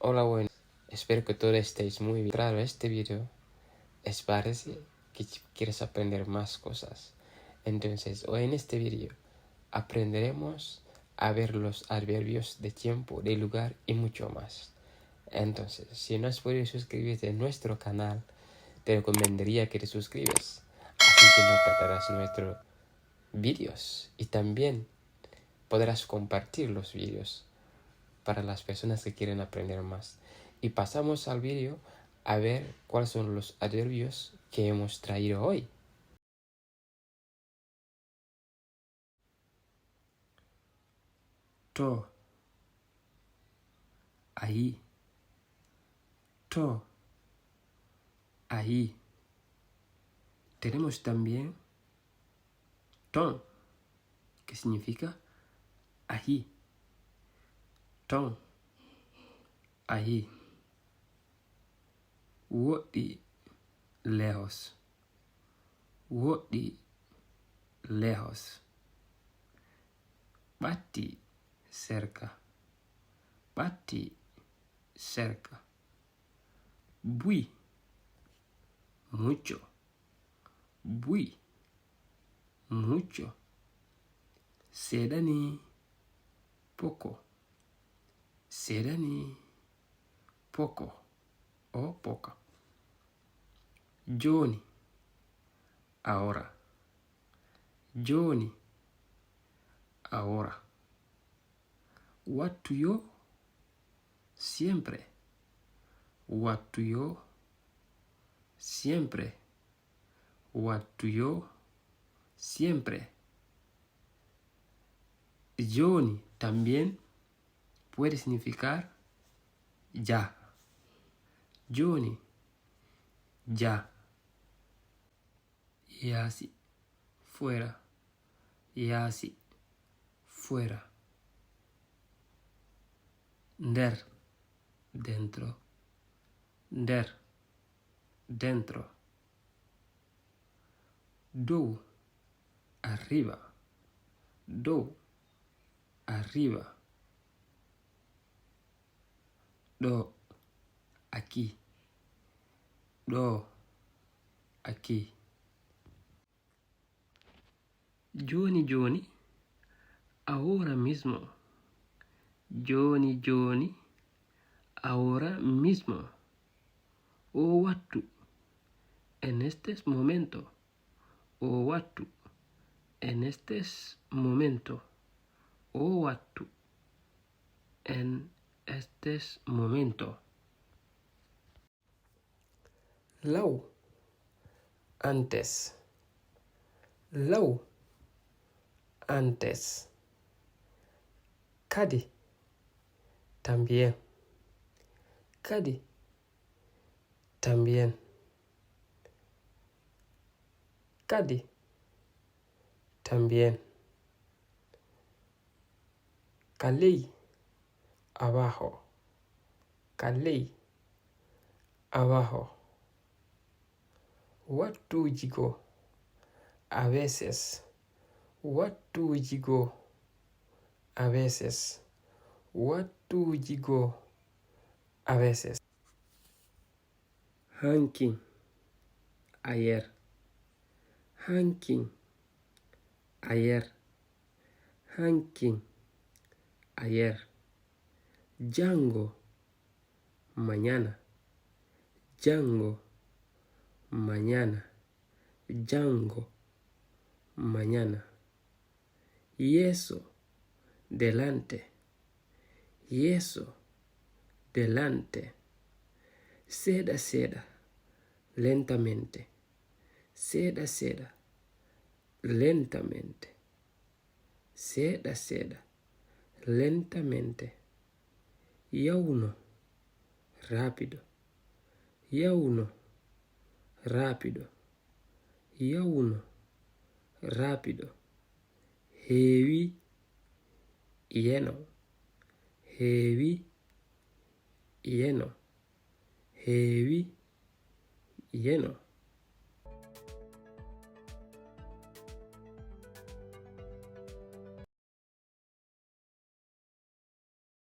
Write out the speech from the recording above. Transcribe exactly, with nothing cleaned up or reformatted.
Hola, bueno. Espero que todo estéis muy bien. Claro, este video es parece que ch- quieres aprender más cosas. Entonces, hoy en este video aprenderemos a ver los adverbios de tiempo, de lugar y mucho más. Entonces, si no has podido suscribirte a nuestro canal, te recomendaría que te suscribas. Así que no perderás nuestros vídeos. Y también podrás compartir los vídeos para las personas que quieren aprender más. Y pasamos al vídeo a ver cuáles son los adverbios que hemos traído hoy. To. Ahí. To. Ahí. Tenemos también ton, que significa ahí. Ton. Ahí. Woɗɗi. Lejos. Woɗɗi. Lejos. Ɓatti. Cerca. Ɓatti. Cerca. Buy. Mucho. Buy. Mucho. Seeɗa ni. Poco. Seeɗa ni. Poco. O poca. Jooni. Ahora. Jooni. Ahora. Wattu yo. Siempre. Wattu yo. Siempre. Wattu yo. Siempre. Jooni también puede significar ya. Jooni. Ya. Yaasi. Fuera. Yaasi. Fuera. Nder. Dentro. Nder. Dentro. Dow. Arriba. Dow. Arriba. Ɗo. Aquí. Ɗo. Aquí. Jooni jooni. Ahora mismo. Jooni jooni. Ahora mismo. O wattu. En este momento. O wattu. En este momento. O wattu. En este momento. Law. Antes. Law. Antes. Kadi. También. Kadi. También. Kadi. También. Ka ley. Abajo. Ka ley. Abajo. Wattuuji goo. A veces. Wattuuji goo. A veces. Wattuuji goo. A veces. Hankin. Ayer. Hankin. Ayer. Hankin. Ayer. Janngo. Mañana. Janngo. Mañana. Janngo. Mañana. Yeeso. Delante. Yeeso. Delante. Seeɗa seeɗa. Lentamente. Seeɗa seeɗa. Lentamente. Seeɗa seeɗa. Lentamente. Yawno. Rápido. Yawno. Rápido. Yawno. Rápido. Heewi. Lleno. Heewi. Lleno. Heewi. Lleno.